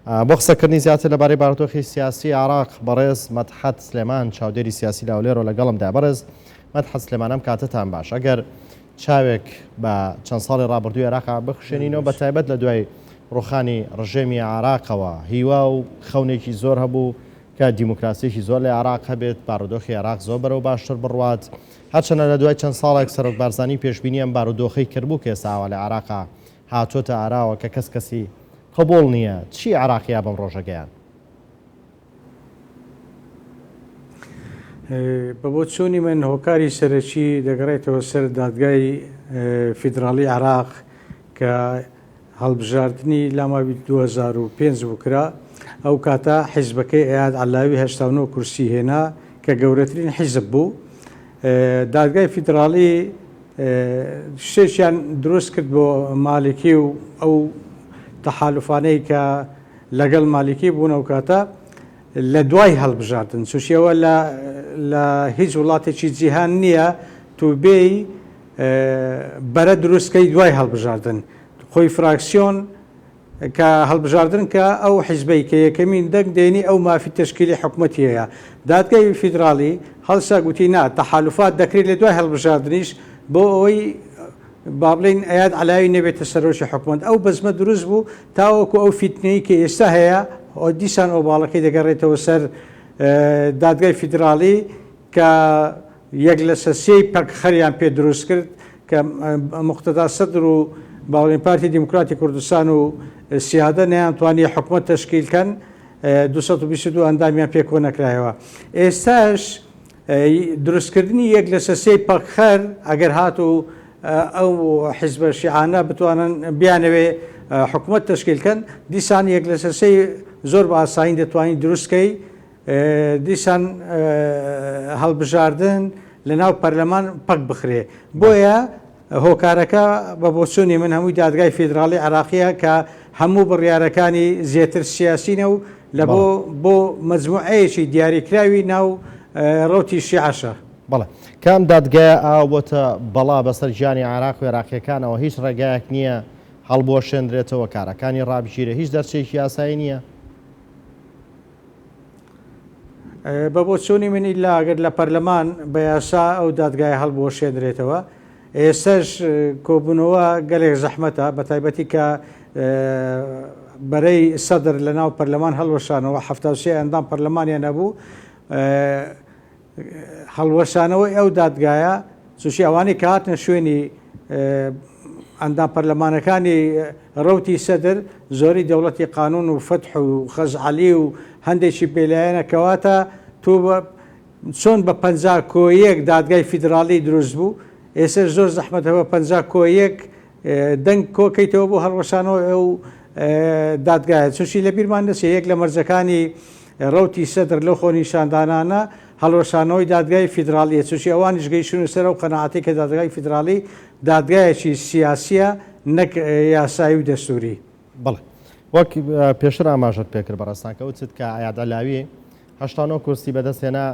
بۆ قسەکردنی زیاتر لەبارەی بارودۆخی سیاسی عێراق بەڕێز مەدحەت سلێمان چاودێری سیاسی لە هەولێرەوە لەگەڵمدا. بەڕێز مەدحەت سلێمان ئەم کاتەتان باش. ئەگەر چاوێک بە چەند ساڵی ڕابردووی عێراق بخشێنینەوە بە تایبەت لە دوای ڕوخانی ڕژێمی عێراقەوە هیوا و خەونێکی زۆر هەبوو کە دیموکراسیەکی زۆر لە عێراق هەبێت، بارودۆخی عێراق زۆر بەرەو باشتر بڕوات. هەرچەندە لە دوای چەند ساڵێک سەرۆک بارزانی پێشبینی ئەم بارودۆخەی کردبوو کە ئێستا ئاوا لە عێراقا هاتۆتە ئاراوە کە کەس کەسی قبوڵ نییە، چی عێراقیا بەم ڕۆژە گەیاند؟ بە بۆچوونی من هۆکاری سەرەکی دەگەڕێتەوە سەر دادگای فیدراڵی عێراق کە هەڵبژاردنی لاماوی 2005 بوو کرا ئەو کاتە حیزبەکەی ئەیاد عەلاوی 89 کورسی هێنا کە گەورەترین حیزب بوو دادگای فیدراڵی شتێکیان دروست کرد بۆ مالکی و ئەو تەحالفانەی کە لەگەڵ مالکی بوون ئەو کاتە لە دوای هەڵبژاردن چونکی ئەوە لە لە هیچ وڵاتێکی جیهان نییە تو بێی بەرە دروستکەی دوای هەڵبژاردن خۆی فراکسیۆن کە هەڵبژاردن کە ئەو حیزبەی کە یەکەمین دەنگ دێنی ئەو مافی تەشکیلی حکومەتی هەیە. دادگای فیدراڵی هەڵسا گوتی نا تەحالوفات دەکرێت لە دوای هەڵبژاردنیش بۆ ئەوەی با بڵێین ئەیاد عەلاوی نەبێتە سەرۆکی حکومەت. ئەو بەزمە دروست بوو تاوەکو ئەو فیتنەی کە ئێستا هەیە دیسان ئۆباڵەکەی دەگەڕێتەوە سەر دادگای فیدراڵی کە یەک لەسەر سێی پەکخەریان پێ دروست کرد کە موقتەدا سەدر و باڵین پارتی دیموکراتی کوردستان و سیادە نەیانتوانی حکومەت تەشکیل کەن 222 ئەندامیان پێ کۆ نەکرایەوە. ئێستاش دروستکردنی یەک لەسەر سێی پەکخەر ئەگەر هاتوو ئەو حیزبە شیعانە بتوانن بیانەوێ حکومەت تەشکیل کەن دیسان یەک لەسەر سێی زۆر بە ئاسانی دەتوانین دروستکەی دیسان هەڵبژاردن لە ناو پەرلەمان پەک بخرێ. بۆیە هۆکارەکە بە بۆچوونی من هەمووی دادگای فیدراڵی عێراقییە کە هەموو بڕیارەکانی زێتر سیاسینە و لە بۆ بۆ مەجموعەیەکی دیاریکراوی ناو ڕەوتی شیعەشە. بەڵێ. کام دادگایە ئاوا بۆتە بەڵا بەسەر گیانی عێراق و عێراقییەکانەوە هیچ ڕێگایەک نییە هەڵبوەشێنرێتەوە، کارەکانی ڕابگیرێ، هیچ دەرچەیەکی یاسایی نییە؟ بە بۆچوونی من ئیلا ئەگەر لە پەرلەمان بە یاسا ئەو دادگایە هەڵبوەشێنرێتەوە، ئێستەش کۆبوونەوە گەلێک زەحمەتە بە تایبەتی کە بەرەی سەدر لە ناو پەرلەمان هەڵوەشانەوە 73 ئەندام پەرلەمانیان هەبوو هەڵوەشانەوەی ئەو دادگایە چونکی ئەوانەی کە هاتنە شوێنی ئەندام پەرلەمانەکانی ڕەوتی سەدر زۆری دەوڵەتی قانون و فەتح و خەزعەلی و هەندێکی بێلایەنە کەواتە تۆ چۆن بە 50 کۆیەک دادگای فیدراڵی دروست بوو ئێستا زۆر زەحمەتە بە 50 کۆیەک دەنگ کۆکەیتەوە بۆ هەڵوەشانەوەی ئەو دادگایە، چونکی لەبیرمان نەچێت یەک لە مەرجەکانی ڕەوتی سەدر لەو خۆنیشاندانانە هەڵوەشانەوەی دادگای فیدراڵیە، چونکی ئەوانیش گەیشتوونە سەر ئەو قەناعەتەی کە دادگای فیدراڵی دادگایەکی سیاسیە نەک یاسایی و دەستوری. بەڵێ وەک پێشتر ئاماژەت پێکرد بەڕێزتان کە وتت کە ئەیاد عەلاوی 89 کورسی بەدەست هێنا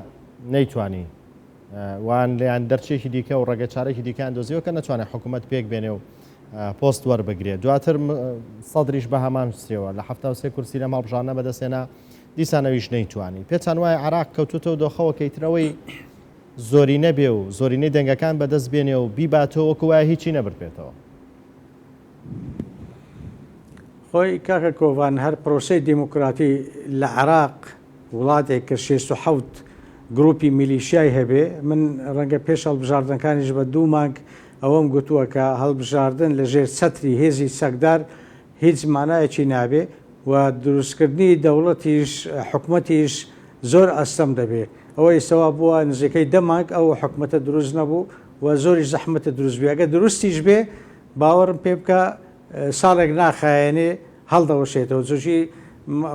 نەیتوانی وان لێیان دەرچێکی دیکە و ڕێگەچارێکی دیکەیان دۆزیەوە کە نەتوانێت حکوومەت پێک بێنێ و پۆست وەربگرێت دواتر سەدریش بە هەمان سێوە لە 73 کورسی لەم هەڵبژاردنە بەدەستێنا دیسانەویش نەیتوانی پێتان وایە عراق کەوتوتەوە دۆخەوە کەیترەوەی زۆری نەبێ و زۆرینەی دەنگەکان بەدەست بێنێ و بیباتەوە وەکو وایە هیچی نەبردبێتەوە. خۆی کاکە کۆڤان هەر پرۆسەی دیموکراتی لە عێراق وڵاتێک کە 67 گروپی میلیشیای هەبێ، من ڕەنگە پێش هەڵبژاردنەکانیش بە دوو مانگ ئەوەم گوتووە کە هەڵبژاردن لە ژێر چەتری هێزی چەکدار هیچ مانایەکی نابێ و دروستکردنی دەوڵەتیش حکومەتیش زۆر ئەستەم دەبێ. ئەوە ئێستا وا بووە نزیکەی دە مانگ ئەو حکومەتە دروست نەبوو و زۆریش زەحمەتە دروست بێ. ئەگەر دروستیش بێ باوەڕم پێ بکە ساڵێک ناخایەنێ هەڵدەوەشێتەوە چونکی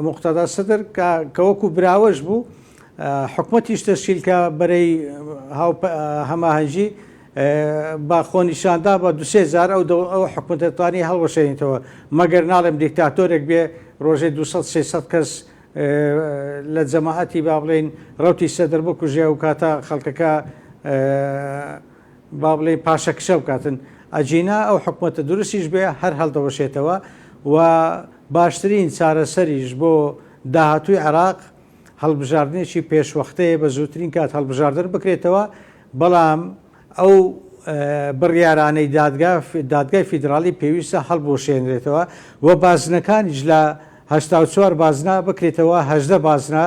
موقتەدا سەدر کە وەکو براوەش بوو حکومەتیش تەشکیل کە بەرەی هەماهەنگی بە خۆنیشاندا بە دوسێ جار ئەو ئەو حکومەتە توانی هەڵوەشێنیتەوە مەگەر ناڵێم دیکتاتۆرێک بێ ڕۆژێ 200 300 کەس لە جەماعەتی با بڵێین ڕەوتی سەدر بکوژێ و کاتە خەڵکەکە با بڵێین پاشەکشە بکاتن ئەگینا ئەو حکومەتە دروستیش بێ هەر هەڵدەوەشێتەوە و. باشترین چارەسەریش بۆ داهاتووی عێراق هەڵبژاردنێکی پێشوەختەیە بە زووترین کات هەڵبژاردن بکرێتەوە، بەڵام ئەو بڕیارانەی دادگا دادگای فیدراڵی پێویستە هەڵبوەشێنرێتەوە و بازنەکانیش لە 84 بازنە بکرێتەوە 18 بازنە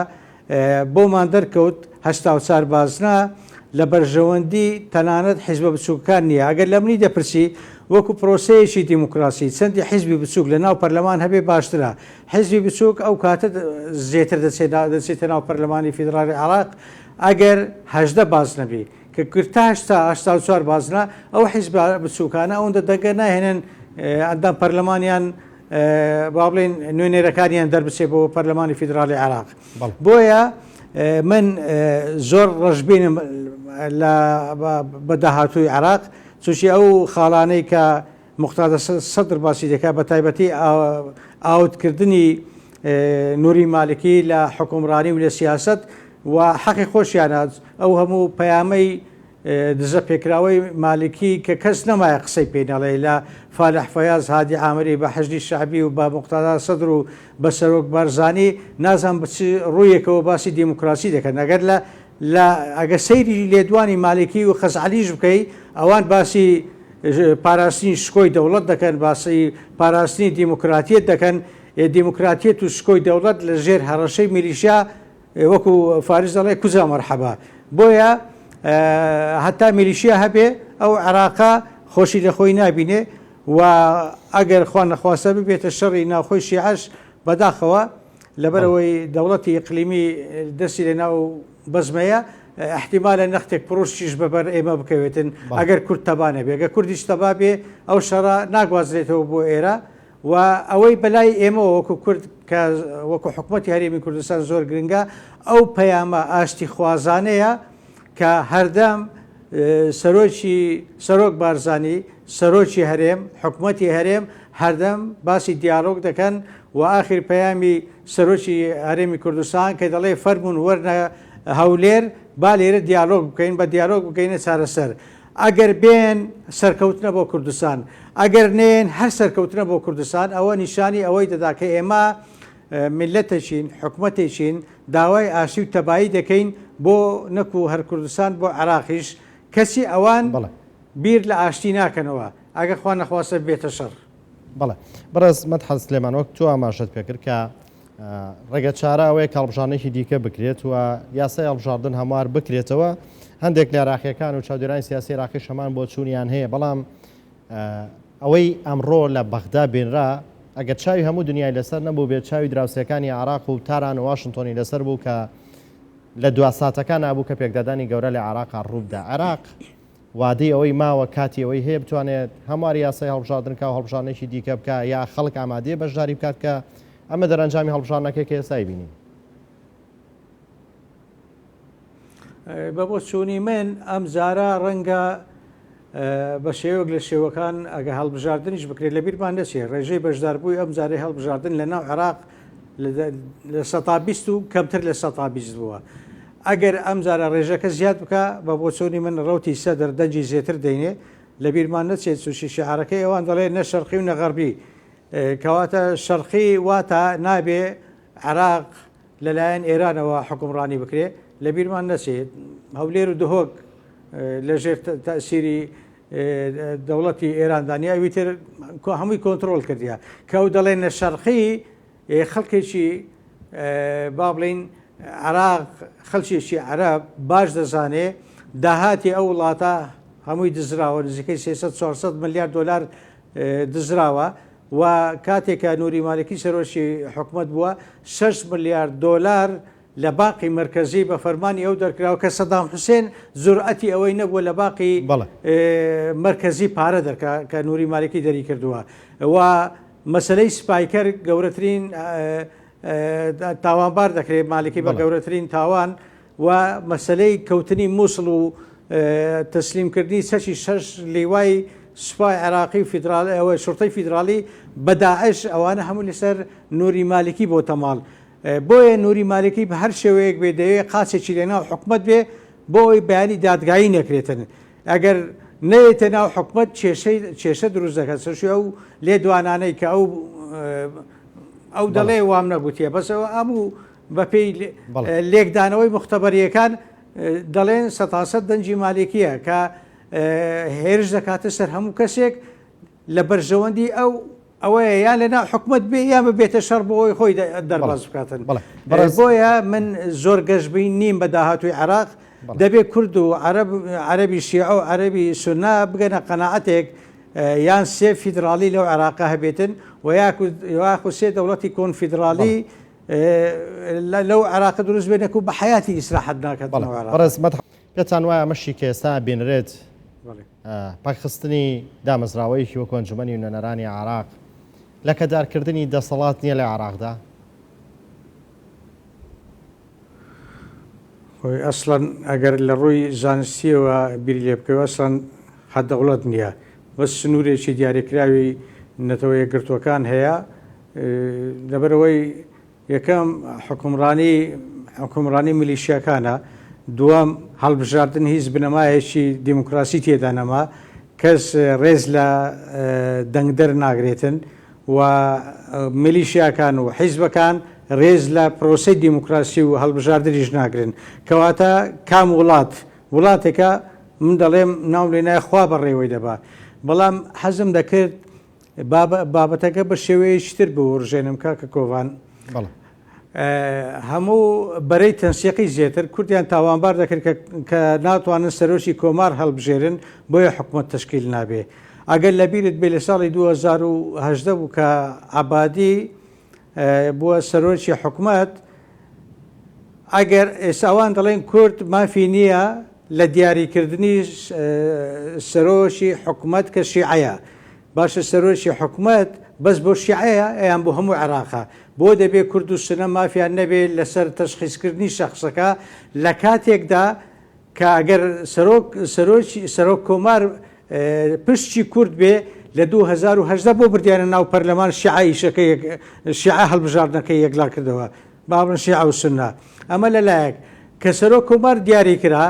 بۆمان دەرکەوت 84 بازنە لە بەرژەوەندی تەنانەت حیزبە بچووکەکان نییە. ئەگەر لە منی دەپرسی وەکو پرۆسەیەکی دیموکراسی چەندی حیزبی بچووک لە ناو پەرلەمان هەبێ باشترە، حیزبی بچووک ئەو کاتە زێتر دەچێتە ناو پەرلەمانی فیدراڵی عێراق ئەگەر 18 بازنە بی کە گرتە 84 بازنە ئەو حیزبە بچووکانە ئەوەندە دەنگە ناهێنن ئەندام پەرلەمانیان با بڵێین نوێنەرەکانیان دەربچێ بۆ پەرلەمانی فیدراڵی عێراق. بۆیە من زۆر ڕەشبینم لە بە داهاتووی عێراق چونکی ئەو خاڵانەی کە موقتەدا سەدر باسی دەکات بە تایبەتی ئاوتکردنی نوری مالکی لە حکومڕانی و لە سیاست و حەقی خۆشیانە ئەو هەموو پەیامەی دزە پێکراوەی مالکی کە کەس نەمایە قسەی پێی نەڵێ لە فالح فەیاز هادی عامری بە حەشدی شەعبی و بە موقتەدا سەدر و بە سەرۆک بارزانی نازانم بە چ ڕوویەکەوە باسی دیموکراسی دەکەن ئەگەر لە لە ئەگەر سەیری لێدوانی مالکی و خەزعەلیش بکەی ئەوان باسی پاراستنی شکۆی دەوڵەت دەکەن باسی پاراستنی دیموکراتیەت دەکەن دیموکراتیەت و شکۆی دەوڵەت لە ژێر هەڕەشەی میلیشیا وەکو فارس دەڵێ کوجا مەرحەبا بۆیە هەتا میلیشیا هەبێ ئەو عێراقە خۆشی لە خۆی نابینێ و ئەگەر خوا نەخواستە ببێتە شەڕی ناوخۆی شیعەش بەداخەوە لەبەرئەوەی دەوڵەتی ئیقلیمی دەستی لە ناو بەزمەیە ئیحتیمالە نەختێک پڕوشکیش بەبەر ئێمە بکەوێتن ئەگەر کورد تەبا نەبێ گە کوردیش تەبا بێ ئەو شەڕە ناگوازرێتەوە بۆ ئێرە و ئەوەی بەلای ئێمەوە وەکو کورد کە وەکو حکومەتی هەرێمی کوردستان زۆر گرنگە ئەو پەیامە ئاشتیخوازانەیە کە هەردەم سەرۆکی سەرۆک بارزانی سەرۆکی هەرێم حکومەتی هەرێم هەردەم باسی دیالۆگ دەکەن و ئاخیر پەیامی سەرۆکی هەرێمی کوردستان کە دەڵێ فەرمونون وەرنە هەولێر با لێرە دیالۆگ بکەین بە دیالۆگ بکەینە چارەسەر ئەگەر بێن سەرکەوتنە بۆ کوردستان ئەگەر نێن هەر سەرکەوتنە بۆ کوردستان ئەوە نیشانی ئەوەی دەدا کە ئێمە میللەتێکین حکومەتێکین داوای ئاشتی و تەبایی دەکەین بۆ نەکو هەر کوردستان بۆ عێراقیش کەچی ئەوان بیر لە ئاشتی ناکەنەوە ئەگەر خوا نەخواستە بێتە شەڕ. بەڵێ بەڕێز مەدحەت سلێمان وەک تۆ ئاماژەت پێکرد کە ڕێگە چارە ئەوەیە کە هەڵبژاردنێکی دیکە بکرێت و یاسای هەڵبژاردن هەموار بکرێتەوە هەندێک لە عێراقیەکان و چاودێرانی سیاسی عێراقیش هەمان بۆچوونیان هەیە بەڵام ئەوەی ئەمڕۆ لە بەغدا بینرا ئەگەر چاوی هەموو دنیای لەسەر نەبوو بێت چاوی دراوسێکانی عراق و تاران و واشنتۆنی لەسەر بوو کە لە دوا ساتەکان ئابوو کە پێکدادانی گەورە لە عێراقا ڕووبدا عێراق وادەی ئەوەی ماوە کاتی ئەوەی هەیە بتوانێت هەمواری یاسای هەڵبژاردن کا و هەڵبژاردنێکی دیکە بکا یا خەڵک ئامادەیە بەشداری بکات کە ئەمە دەرەنجامی هەڵبژاردنەکەی کە ئێستا ئەیبینین؟ بە بۆچوونی من ئەم جارە ڕەنگە بە شێوەک لە شێوەکان ئەگە هەڵبژاردنیش بکرێت لە بیرمان نەچێت ڕێژەی بەشداربووی ئەم جارەی هەڵبژاردن لە ناو عێراق لە سەتا 20 و کەمتر لە سەتا 20 بووە ئەگەر ئەم جارە ڕێژەکە زیاد بکا بە بۆچوونی من ڕەوتی سەدر دەنگی زێتر دەینێ لەبیرمان نەچێت چونکی شیعارەکەی ئەوان دەڵێ نە شەرقی و نە غەربی کەواتە شەرقی واتە نابێ عێراق لەلایەن ئێرانەوە حکومڕانی بکرێ لەبیرمان نەچێت هەولێر و دهۆک لەژێر تەسیری دەوڵەتی ئێراندانی ئەوی تر هەمووی کۆنتترۆل کردیا کە ئەو دەڵێن نە شەرقی خەڵکێکی با بڵین عراق خەڵکێکی عەرەب باش دەزانێ داهاتی ئەو وڵاتە هەمووی دزراوە نزیکەی 300 400 ملیار دلار دزراوە و کاتێک کە نوری مالکی سەرۆکی حکومەت بووە 6 ملیار دلار لە باقی مەرکەزی بە فەرمانی ئەو دەرکراوە کە سەدام حوسێن جورئەتی ئەوەی نەبووە لە باقی مەرکەزی پارە دەرکا کە نوری مالکی دەری کردووە و مەسەلەی سپایکەر گەورەترین تاوانبار دەکرێت مالکی بە گەورەترین تاوان و مەسەلەی کەوتنی مووسڵ و تەسلیمکردنی چەکی شەش لیوای سوپای عێراقی و فیدراڵ ئەوە شورتەی فیدراڵی بە داعش ئەوانە هەموو لەسەر نوری مالکی بۆتە ماڵ بۆیە نوری مالکی بە هەر شێوەیەک بێ دەیەوێ قاچێکی لە ناو حکومەت بێ بۆ ئەوەی بەیانی دادگایی نەکرێتن ئەگەر نەیەتە ناو حکومەت کێشەی کێشە دروست دەکات سەرشوی ئەو لێدوانانەی کە ئەو ئەو دەڵێ وام نەگوتیە بەس ئەوە ئەموو بەپێی لێکدانەوەی مختبەریەکان دەڵێن سەتاسەد دەنگی مالکیە کە هێرش دەکاتە سەر هەموو کەسێک لە بەرژەوەندی ئەو ئەوەیە یان لە ناو حکومت بێ یان ببێتە شەڕ بۆ ئەوەی خۆی دەرباز بکاتن بۆیە من زۆر گەشبین نیم بە داهاتوی عێراق دەبێت کورد و عەرەب عەرەبی شیعە و عەرەبی سونە بگەنە قەناعەتێک یان سێ فیدراڵی لەو عێراقە هەبێتن و یاخود سێ دەوڵەتی کۆنفیدراڵی لەو عێراقە دروست بێت نەکو بە حەیاتی ئیسراحەت ناکات بەڕێز پێتان وایە ئەمەشی کە ئێستا بینرێت پەکخستنی دامەزراوەیەکی وەکو ئەنجومەنی نوێنەرانی عێراق لەکەدارکردنی دەسەڵات نییە لە عێراقدا؟ خۆی ئەسڵەن ئەگەر لە ڕووی زانستیەوە بیری لێ بکەوە ئەسڵەن حەد دەوڵەت نییە بەس سنوورێکی دیاریکراوی نەتەوە یەکگرتووەکان هەیە لەبەرئەوەی یەکەم حوکمڕانی حوکمڕانی میلیشیاکانە، دووەم هەڵبژاردن هیچ بنەمایەکی دیموکراسی تێدا نەما، کەس ڕێز لە دەنگدەر ناگرێتن و میلیشیاکان و حیزبەکان ڕێز لە پرۆسەی دیموکراسی و هەڵبژاردنیش ناگرن. کەواتە کام وڵات وڵاتێکە من دەڵێم ناوم لێ نایە خوا بەڕێوەی دەبا. بەڵام حەزم دەکرد بابەتەکە بە شێوەیەکی تر بورژێنم کاکە کۆڤان. هەموو بەرەی تەنسیقی زێتر کوردیان تاوانبار دەکرد کە ناتوانن سەرۆکی کۆمار هەڵبژێرن بۆیە حکومەت تەشکیل نابێ. ئەگەر لەبیرت بێ لە ساڵی 2018 بوو کە عەبادی بووە سەرۆکی حکومەت، ئەگەر ئێستا ئەوان دەڵێن کورد مافی نییە لە دیاریکردنی سەرۆکی حکومەت کە شیعەیە، باشە سەرۆکی حکومەت بەس بۆ شیعەیە یان بۆ هەموو عێراقە؟ بۆ دەبێ کورد و سونە مافیان نەبێ لەسەر تەشخیسکردنی شەخسەکە لە کاتێکدا کە ئەگەر سەرۆک سەرۆکی سەرۆک کۆمار پشکی کورد بێ لە 2018 بۆ بردیانە ناو پەرلەمان شیعە ئیشەکە شیعە هەڵبژاردنەکەی یەکلا کردەوە با بڵێن شیعە و سونە ئەمە لەلایەک کە سەرۆک کۆمار دیاری کرا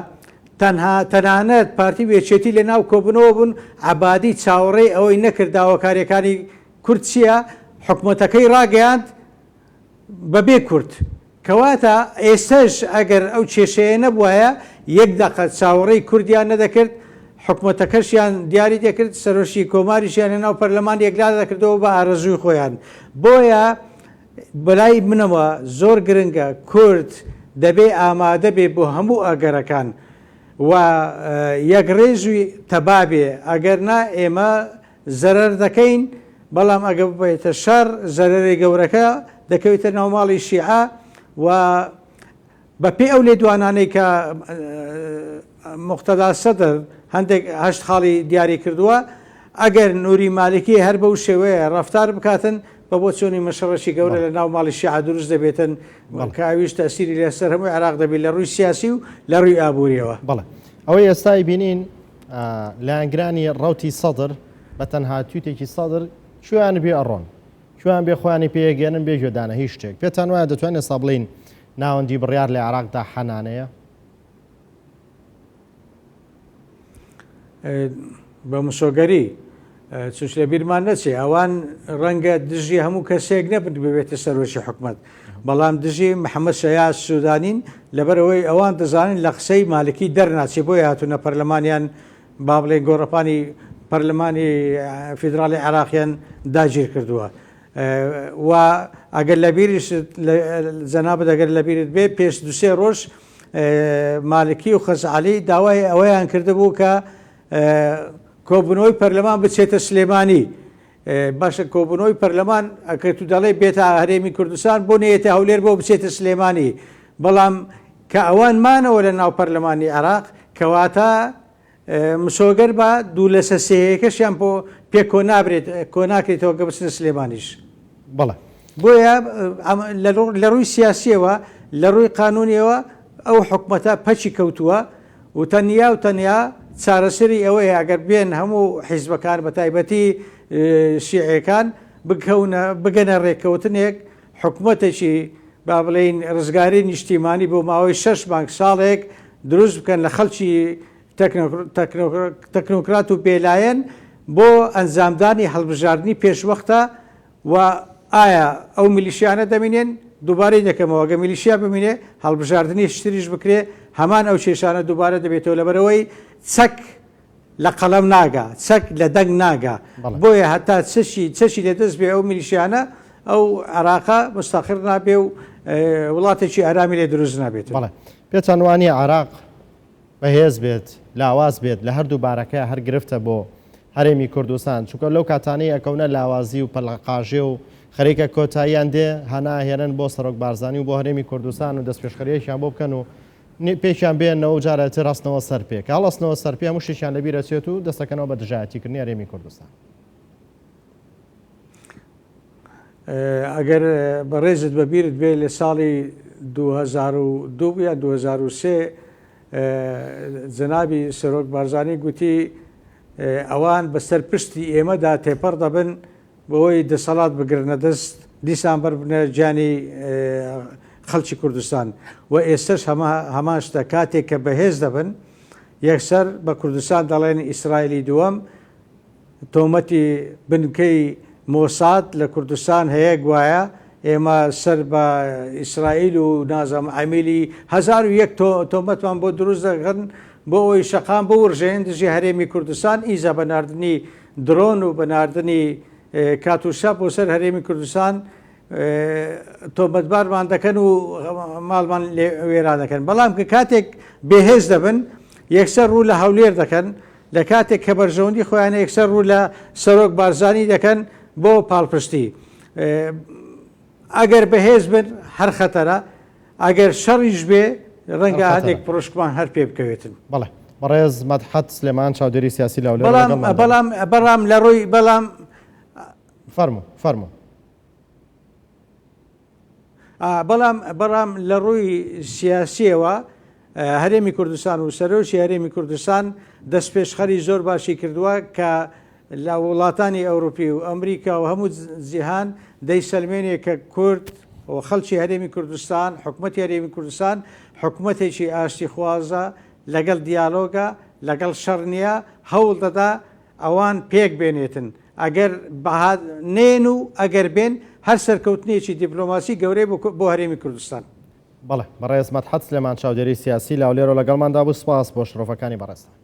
تەنها تەنانەت پارتی و یەکێتی لە ناو کۆبوونەوە بوون، عەبادی چاوەڕێی ئەوەی نەکرد داواکارییەکانی کورد چییە، حکومەتەکەی ڕاگەیاند بەبێ کورد. کەواتە ئێستەش ئەگەر ئەو کێشەیە نەبوایە یەک دەقە چاوەڕێی کوردیان نەدەکرد، حکومەتەکەشیان دیاری دەکرد، سەرۆکی کۆماریشیان لە ناو پەرلەمان یەکلا دەکردەوە بە ئارەزووی خۆیان. بۆیە بەلای منەوە زۆر گرنگە کورد دەبێ ئامادە بێ بۆ هەموو ئەگەرەکان و یەکڕێز و تەبا بێ ئەگەر نا ئێمە زەرەر دەکەین بەڵام ئەگە ببێتە شەڕ زەرەری گەورەکە دەکەوێتە ناو ماڵی شیعە و بە پێی ئەو لێدوانانەی کە موقتەدا سەدر هەندێک هەشت خاڵی دیاری کردووە، ئەگەر نوری مالکی هەر بەو شێوەیە ڕەفتار بکاتن، بە بۆچوونی من شەڕێکی گەورە لە ناو ماڵی شیعە دروست دەبێتن کە ئەویش تەئسیری لەسەر هەموو عێراق دەبێت لە ڕووی سیاسی و لە ڕووی ئابووریەوە. بەڵێ ئەوەی ئێستا ئەیبینین لایەنگرانی ڕەوتی سەدر بە تەنها تویتێکی سەدر کوێیان بێ ئەڕۆن کوێیان بێ خۆیانی پێ ئەگەیەنن بێ گوێدانە هیچ شتێک. پێتان وایە دەتوانین ئێستا بڵێین ناوەندی بڕیار لە عێراقدا حەنانەیە؟ بە مسۆگەری چونچ لە بیرمان نەچێ ئەوان ڕەنگە دژی هەموو کەسێک نەبن ببێتە سەرۆکی حکومەت بەڵام دژی محەممەد شەیا سوودانین لەبەرەوەی ئەوان دەزانن لە قسەی مالکی دەرناچێ بۆیە هاتوونە پەرلەمانیان با بڵێین گۆڕەپانی پەرلەمانی فیدراڵی عێراقیان داگیر کردووە و ئەگەر لەبیریشت جەنابت ئەگەر لەبیرت بێ پێش دوسێ ڕۆژ مالکی و خەزعەلی داوای ئەوەیان کردبوو کە کۆبوونەوەی پەرلەمان بچێتە سلێمانی باشە کۆبوونەوەی پەرلەمان ئەکرێت و دەڵێ بێتە هەرێمی کوردستان بۆ نەیەتە هەولێر بۆ بچێتە سلێمانی بەڵام کە ئەوان مانەوە لە ناو پەرلەمانی عێراق کەواتە مسۆگەر بە دوو لەسە سێیەکەشیان بۆ پێ کۆ نابرێت کۆ ناکرێتەوە کە بچنە سلێمانیش. بەڵێ. بۆیە لە ڕووی سیاسیەوە لە ڕووی قانونیەوە ئەو حکومەتە پەکی کەوتووە و تەنیا و تەنیا چارەسەری ئەوەیە ئەگەر بێن هەموو حیزبەکان بە تایبەتی شیعەکان بکەونە بگەنە ڕێککەوتنێک حکومەتێکی با بڵێین ڕزگاری نیشتیمانی بۆ ماوەی شەش مانگ ساڵێک دروست بکەن لە خەڵکی تەکنۆکرات و بێلایەن بۆ ئەنجامدانی هەڵبژاردنی پێشوەختە و ئایا ئەو میلیشیانە دەمینێن؟ دووبارەی دەکەمەوە گە میلیشیا بمینێ هەڵبژاردنێکی تریش بکرێ هەمان ئەو کێشانە دووبارە دەبێتەوە لەبەرئەوەی چەک لە قەڵەم ناگا، چەک لە دەنگ ناگا، بۆیە هەتا چەکی چەکی لە دەست بێ ئەو میلیشیانە ئەو عێراقە مستەقر نابێ و وڵاتێکی ئارامی لێ دروست نابێتن. بەڵێ پێتان وانیە عێراق بەهێز بێت لاواز بێت لە هەردوو بارەکەیا هەر گرفتە بۆ هەرێمی کوردستان چونکە لەو کاتانەی ئەکەونە لاوازی و پەلەقاژێ و خەریکە کۆتاییان دێ هانا ئەهێنن بۆ سەرۆک بارزانی و بۆ هەرێمی کوردستان و دەستپێشخەریەکیان بۆ بکەن و پێکیان بێنەوە و جارێ تر هەستنەوە سەر پێ کە هەڵەستنەوە سەر پێ هەموو شتێکیان لەبیر ئەچێت و دەستەکەنەوە بە دژایەتیکردنی هەرێمی کوردستان. ئەگەر بەڕێزت بەبیرت بێ لە ساڵی 2002 یا 2003 جەنابی سەرۆک بارزانی گوتی ئەوان بەسەر پشتی ئێمەدا تێپەڕ دەبن بۆی دەسەڵات بگرنە دەست دیسان بەربنە گیانی خەڵکی کوردستان و ئێستش هەمان شتە کاتێک کە بەهێز دەبن یەکسەر بە کوردستان دەڵێن ئیسرائیلی دووەم تۆمەتی بنکەی مۆساد لە کوردستان هەیە گوایە ئێمە سەر بە ئیسرائیل و نازانم عەمیلی 1001 تۆمەتمان بۆ دروست دەکەن بۆ ئەوەی شەقام بورژێن دژی هەرێمی کوردستان ئیجا بە ناردنی درۆن و بە ناردنی کاتوشا بۆ سەر هەرێمی کوردستان تۆمەتبارمان دەکەن و ماڵمان لێ وێران دەکەن بەڵام کە کاتێک بێهێز دەبن یەکسەر ڕوو لە هەولێر دەکەن لە کاتێک کە بەرژەوەندی خۆیانە یەکسەر ڕوو لە سەرۆک بارزانی دەکەن بۆ پاڵپشتی. ئەگەر بەهێز بن هەر خەتەرە، ئەگەر شەڕیش بێ ڕەنگە هەندێک پڕشکمان هەر پێ بکەوێتن. بەڵێ بەڕێز مەدحەت سلێمان چاودێری سیاسی لە هەولێر بەڵام لەگەڵمان بەڵام بەڵام لە ڕووی بەڵام فەرموو فەرموو. بەڵام بەڵام لە ڕووی سیاسیەوە هەرێمی کوردستان و سەرۆکی هەرێمی کوردستان دەستپێشخەری زۆر باشی کردووە کە لە وڵاتانی ئەوروپی و ئەمریکا و هەموو جیهان دەیسەلمێنێ کە کورد و خەڵکی هەرێمی کوردستان حکومەتی هەرێمی کوردستان حکومەتێکی ئاشتیخوازە لەگەڵ دیالۆگە لەگەڵ شەڕ نییە هەوڵ دەدا ئەوان پێک بێنێتن ئەگەر نێن و ئەگەر بێن هەر سەرکەوتنێکی دیپلۆماسی گەورەی بۆ هەرێمی کوردستان. بەڵێ بەڕێز مەدحەت سلێمان چاودێری سیاسی لە هەولێرەوە لەگەڵماندا بوو سپاس بۆ شرۆڤەکانی بەڕێزتان.